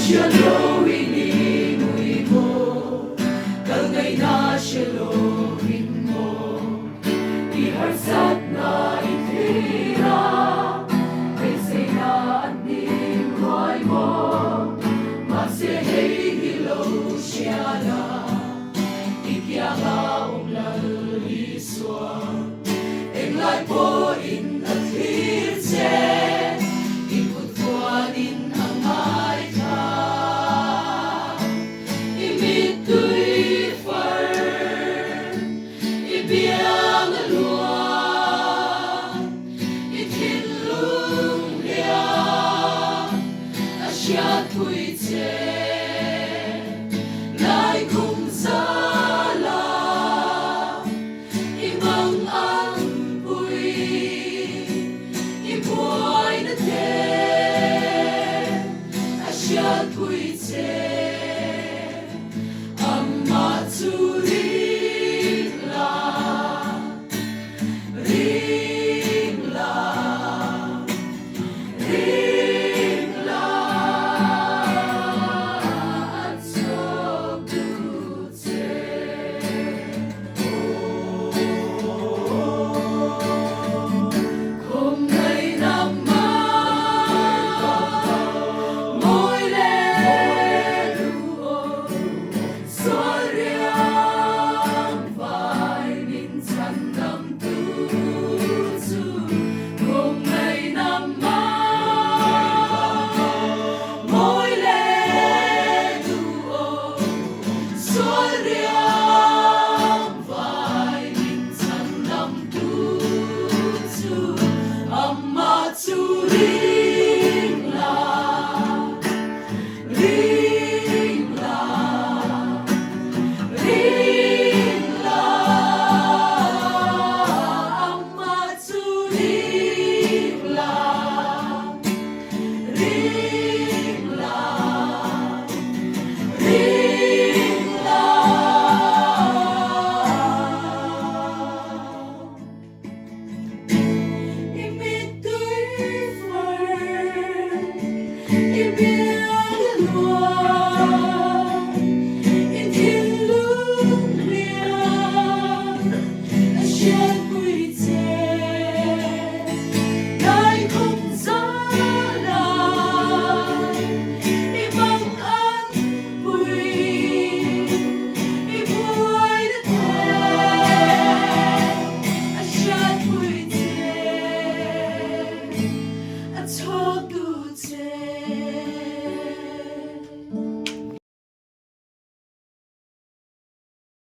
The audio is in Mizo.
Hria lo in i ngui maw? Kal ngaihna hre lo in maw? I harsatna i thlir a, beiseina an hnim ruai maw? Mahse hei hi lo hria la, i kianga awm lal Isua. Englai pawhin a thlir che, i kut vuanin a ngaithla. I mittui far, i biang a luang, i thinlung hliam a hriatpui che. Laikhum zala. I mang ang pui, i buaina te a hriatpui che.